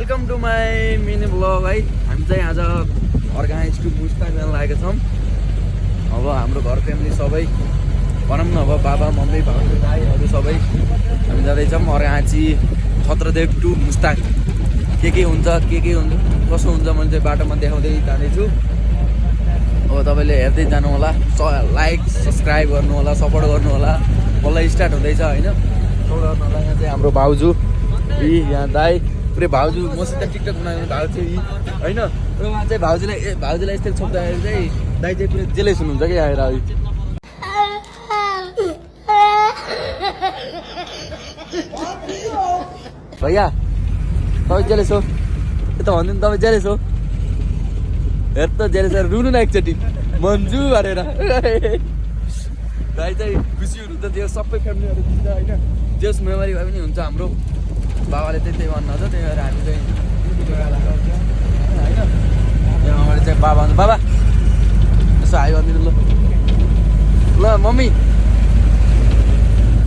Welcome to my mini blog है। हामी चाहिँ आज अर्गानाइज टु मुस्ताङ जान लागेका छौँ। अब हाम्रो घर फ्यामिली सबै भनौँ न, अब बाबा मम्मी भाउजू दाईहरू सबै हामी जाँदैछौँ अर्गाची छत्रदेव टु मुस्ताङ। के हुन्छ कसो हुन्छ मैले चाहिँ बाटोमा देखाउँदै जाँदैछु। अब तपाईँले हेर्दै जानु होला, लाइक सब्सक्राइब गर्नु होला, सपोर्ट गर्नु होला। बल्ल स्टार्ट हुँदैछ होइन। सपोर्ट गर्नु होला। यहाँ चाहिँ हाम्रो भाउजू यहाँ दाई पुरै भाउजू मसित टिकटक बनाउने भाउजू होइन। र उहाँ चाहिँ भाउजूलाई यस्तै छोप्दाखेरि चाहिँ दाई चाहिँ पुरै जेलैस हुनुहुन्छ कि आएर भैया तपाईँ जेलैस हो यता भन्नु नि, तपाईँ जेलैस हो हेर त जेलैस रुनु न एकचोटि मन्जु गरेर। दाई चाहिँ खुसी हुनुहुन्छ, त्यो सबै फ्यामिलीहरू दिन्छ होइन। जस मेमोरी भए पनि हुन्छ। हाम्रो बाबाले त्यही भन्नुहुन्छ, त्यही भएर हामी चाहिँ होइन। त्यहाँ अगाडि चाहिँ बाबा हुन्छ, बाबा यसो हाई भनिदिनु ल मम्मी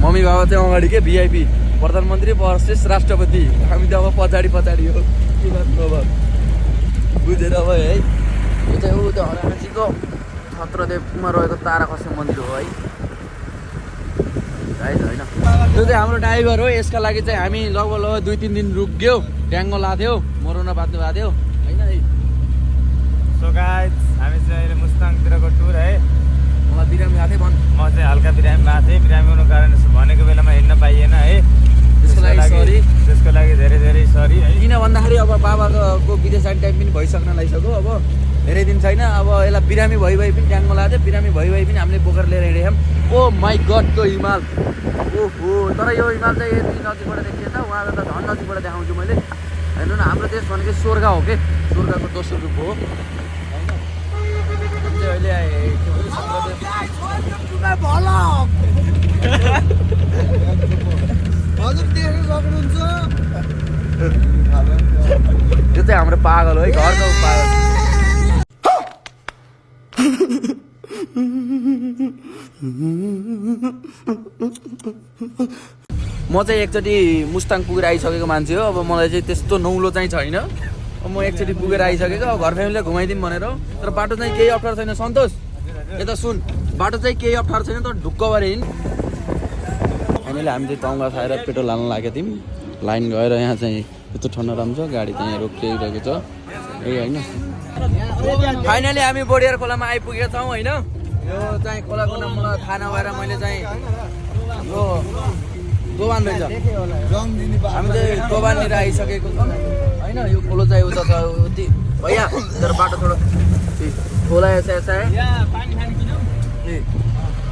बाबा चाहिँ अगाडि के भिआइपी प्रधानमन्त्री वर्सेस राष्ट्रपति। हामी त अब पछाडि हो के गर्नु अब बुझेर अब है। यो चाहिँ ऊ त्यो हरामाझीको छत्रदेवमा रहेको ताराखसी मन्दिर हो है होइन। त्यो चाहिँ हाम्रो ड्राइभर हो। यसका लागि चाहिँ हामी लगभग 2-3 दिन रुक्यो, ट्याङ्गो लाथ्यो, मरौन बाँध्नु भएको थियो होइन। सो गाइस हामी चाहिँ अहिले मुस्ताङतिरको टुर है। मलाई बिरामी भएको थियो म चाहिँ हल्का बिरामी भएको थिएँ। बिरामी हुनु कारण भनेको बेलामा हिँड्न पाइएन है। त्यसको लागि धेरै सरी है। किन भन्दाखेरि अब बाबाको विदेश जाने टाइम पनि भइसक्न लागिसक्यो। अब धेरै दिन छैन। अब यसलाई बिरामी भइ पनि ट्याङ्गो लाएको थियो। बिरामी भइ पनि हामीले बोकेर लिएर हिँडेछौँ। ओ माई गड त्यो हिमाल, ओहो। तर यो हिमाल चाहिँ यति नजिकबाट देखिएन, उहाँलाई त झन् नजिकबाट देखाउँछु मैले। हेर्नु न, हाम्रो देश भनेको स्वर्ग हो के, स्वर्गको दोस्रो रूप हो होइन। अहिले त्यो चाहिँ हाम्रो पागल हो है, घरको पागल। म चाहिँ एकचोटि मुस्ताङ पुगेर आइसकेको मान्छे हो। अब मलाई चाहिँ त्यस्तो नौलो चाहिँ छैन। अब म एकचोटि पुगेर आइसकेको, अब घर फ्यामिलीलाई घुमाइदिउँ भनेर। तर बाटो चाहिँ केही अप्ठ्यारो छैन। सन्तोष यता सुन, बाटो चाहिँ केही अप्ठ्यारो छैन, तर ढुक्क भएर हिँड। हामीले हामी चाहिँ तङ्गा खाएर पेट्रोल हाल्न लागेको थियौँ। लाइन गएर यहाँ चाहिँ यस्तो ठन्डा राम्रो छ, गाडी चाहिँ रोकिरहेको छ यही होइन। फाइनली हामी बोडियार खोलामा आइपुगेका छौँ होइन। यो चाहिँ खोलाको नाम मलाई थाहा नभएर मैले चाहिँ यो दोबान रहेछ, हामी चाहिँ दोबाननिर आइसकेको छौँ होइन। यो खोलो चाहिँ उता छ उति भैया, तर बाटो थोडो खोला यसा है।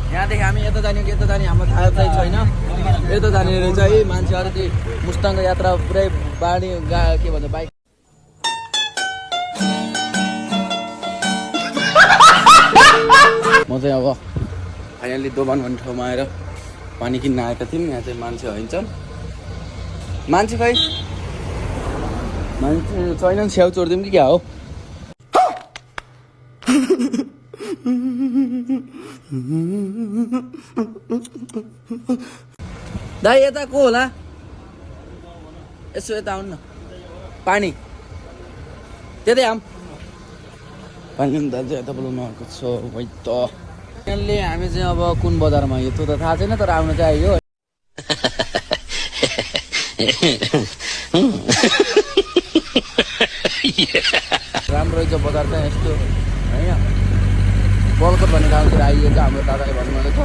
यहाँदेखि हामी यता जाने हाम्रो थाहा चाहिँ छैन। यता जाने रहेछ है मान्छेहरू। चाहिँ मुस्ताङको यात्रा पुरै बाढी के भन्छ बाइक। म चाहिँ अब फाइनली दोबान भन्ने ठाउँमा आएर पानी किन्न आएका थियौँ। यहाँ चाहिँ मान्छे होइन्छन्, मान्छे खै मान्छे छैन। छेउ चोरिदिउँ कि क्या हो। दाइ यता को होला, यसो यता आउनु न। पानी त्यतै आम पानी दाजु यता बोलाउनु आएको छ है त। यहाँले हामी चाहिँ अब कुन बजारमा, यो त थाहा छैन, तर आउनु चाहिँ आइयो। राम्रो रहेछ बजार चाहिँ यस्तो होइन। बलकोट भन्ने ठाउँतिर आइएको हाम्रो दादाले भन्नुभएको थियो।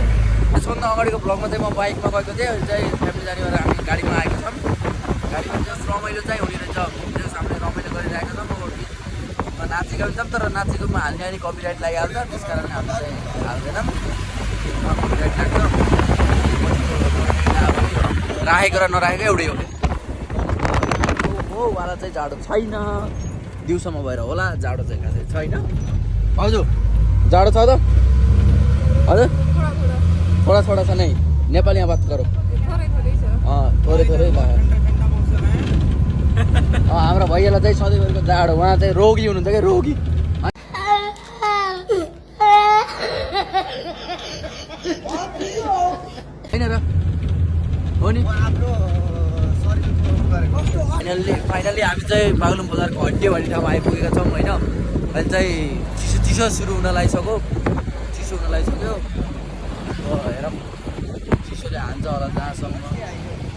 यसभन्दा अगाडिको ब्लगमा चाहिँ म बाइकमा गएको थिएँ। अहिले चाहिँ फ्यामिली जाने भएर हामी गाडीमा आएको छौँ। गाडीमा जस्ट रमाइलो चाहिँ हुने रहेछ। जस्ट हामीले रमाइलो गरिरहेको छौँ। नाचेको पनि छौँ, तर नाचेकोमा हाल्ने अनि कपिराइट लागिहाल्छ, त्यस कारण हामी चाहिँ हाल्दैनौँ। कपिराइट लाग्छ, राखेको र नराखेको एउटै हो। वाला चाहिँ जाडो छैन, दिउँसम्म भएर होला। जाडो चाहिँ खासै छैन। हजुर जाडो छ त हजुर, थोडा छ नै। नेपालीमा बात गरौँ, थोरै ल। हाम्रो भैयालाई चाहिँ सधैँभरिको जाडो, उहाँ चाहिँ रोगी हुनुहुन्छ क्या, रोगी। होइन र हो नि। फाइनल्ली फाइनली हामी चाहिँ बागलुङ बजारको हड्डी भन्ने ठाउँमा आइपुगेका छौँ होइन। अहिले चाहिँ चिसो सुरु हुन लागिसक्यो, हेरौँ चिसोले हान्छ होला जहाँसम्म।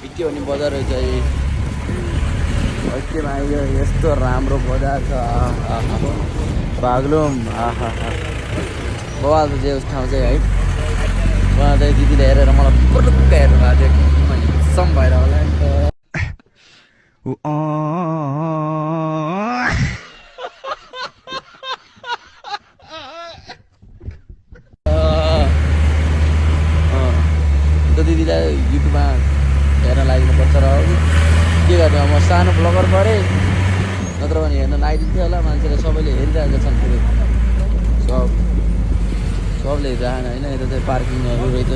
भित्यो भने बजार रहेछ हड्डीमा आइयो। यस्तो राम्रो बजार छ बागलुङ। बवाल चाहिँ उस ठाउँ चाहिँ है। उहाँ चाहिँ दिदीले हेरेर मलाई पुरुक्क हेर्नु भएको थियो, सम भएर होला नि त। दिदीलाई युट्युबमा हेर्न लागिनुपर्छ र के गर्ने अब म सानो ब्लगर परेँ, नत्र भने हेर्न लागिदिन्थ्यो होला। मान्छेले सबैले हेरिरहेका छन्, फेरि सबले हेरिरहेन होइन। यता चाहिँ पार्किङहरू रहेछ,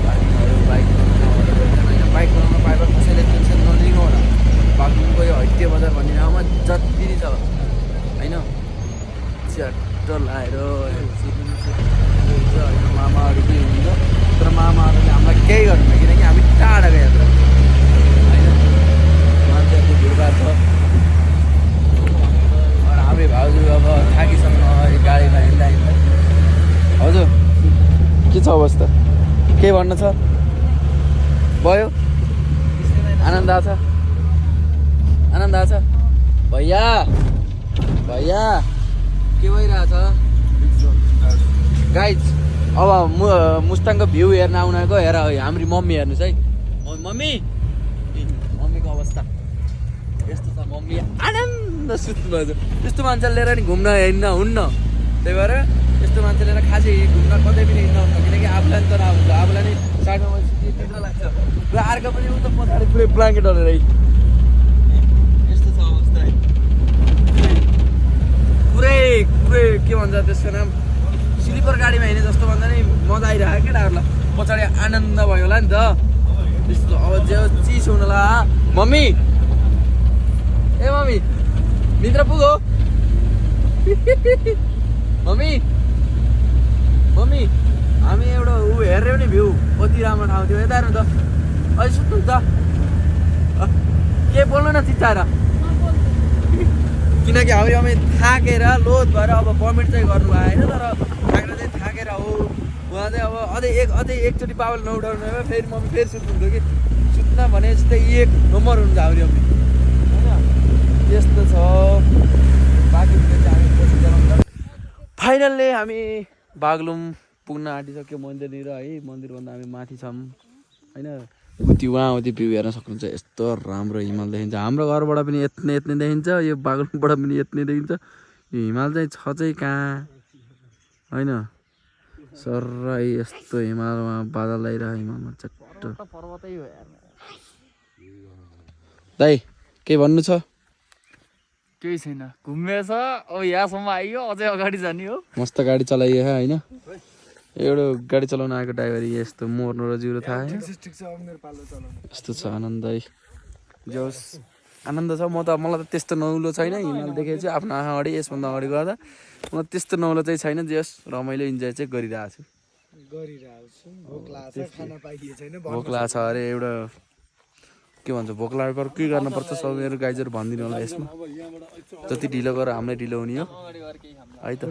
पार्किङहरू बाइक बनाउन पाएर कसैले टेन्सन नलिनु होला। बागलुङको यो हड्डी बजार भन्ने ठाउँमा जति छ होइन, च्याट्ट लाएर मामाहरू पनि हुन्छ। तर मामाहरूले हामीलाई केही गर्दैन, किनकि हामी टाढाको यात्रा होइन। मान्छेहरूको भिडभाड छ। हामी भाउजू अब थाकिसक्नु अगाडि गाडीमा हिँड्दा हजुर के छ अवस्था, के भन्नु छ? भयो आनन्द आछ, आनन्द आछ भैया के भइरहेछ गाइज? अब मुस्ताङको भ्यू हेर्न आउनेको हेर हाम्रो मम्मी हेर्नुहोस् है। मम्मीको अवस्था यस्तो छ। मम्मी आनन्द सुत्नुभएको छ। यस्तो मान्छेले लिएर नि घुम्न हिँड्न हुन्न, त्यही भएर यस्तो मान्छे लिएर खासै घुम्न कतै पनि हिँड्न हुन्न, किनकि आफूलाई नि तनाव हुन्छ, आफूलाई नि साइडमा निद्रा लाग्छ। र अर्को पनि उता पछाडि पुरै ब्ल्याङ्केट हालेर यस्तो छ अवस्था है। पुरै के भन्छ त्यसको नाम, स्लिपर गाडीमा हिँडे जस्तो भन्दा नि मजा आइरहेको केटाहरूलाई। पछाडि आनन्द भयो होला नि त त्यस्तो। अब जे चिसो हुनला मम्मी, ए मम्मी भित्र पुगो मम्मी हामी एउटा हेऱ्यौँ नि भ्यू, कति राम्रो ठाउँ थियो। यता हेर्नु त, अहिले सुत्नु त के बोल्नु न चिच्चाएर, किनकि हामी थाकेर लोड भएर अब भमिट चाहिँ गर्नु भयो होइन। तर थाकेर चाहिँ थाकेर हो उहाँ चाहिँ अब अझै एकचोटि पावल नउठाउनु भयो फेरि मम्मी फेरि सुत्नुहुन्थ्यो कि सुत्न भने जस्तै एक नम्बर हुन्छ हाम्रो मम्मी होइन। त्यस्तो छ। बाँकी चाहिँ हामी कोसिस गरौँ। फाइनल्ली हामी बागलुङ पुग्न आँटिसक्यो मन्दिरनिर है। मन्दिरभन्दा हामी माथि छौँ होइन। उहाँ भ्यू हेर्न सक्नुहुन्छ। यस्तो राम्रो हिमाल देखिन्छ। हाम्रो घरबाट पनि यत्ने देखिन्छ, यो बागलुङबाट पनि यत्ने देखिन्छ। यो हिमाल चाहिँ छ चाहिँ कहाँ होइन। सर यस्तो हिमालमा बादल आइरह, हिमालमा चट्ट पर्वतै हो यार। दाइ के भन्नु छ? केही छैन, घुमेछ अब यहाँसम्म आइयो, अझै अगाडि जाने हो। मस्त गाडी चलाइयो होइन। एउटा गाडी चलाउन आएको ड्राइभर यस्तो मोर्नु र जिरो थाहा होइन। यस्तो छ आनन्दै जोस् आनन्द छ। मलाई त त्यस्तो नौलो छैन, हिमाल देखेको छु आफ्नो आँखा अगाडि। यसभन्दा अगाडि गर्दा मलाई त्यस्तो नौलो चाहिँ छैन। जस रमाइलो इन्जोय चाहिँ गरिरहेको छु। भोक लाग्छ अरे एउटा के भन्छ, भोक लागेर के गर्नुपर्छ सब मेरो गाइजहरू भनिदिनु होला। यसमा जति ढिलो गरेर हामीलाई ढिलो हुने हो है त।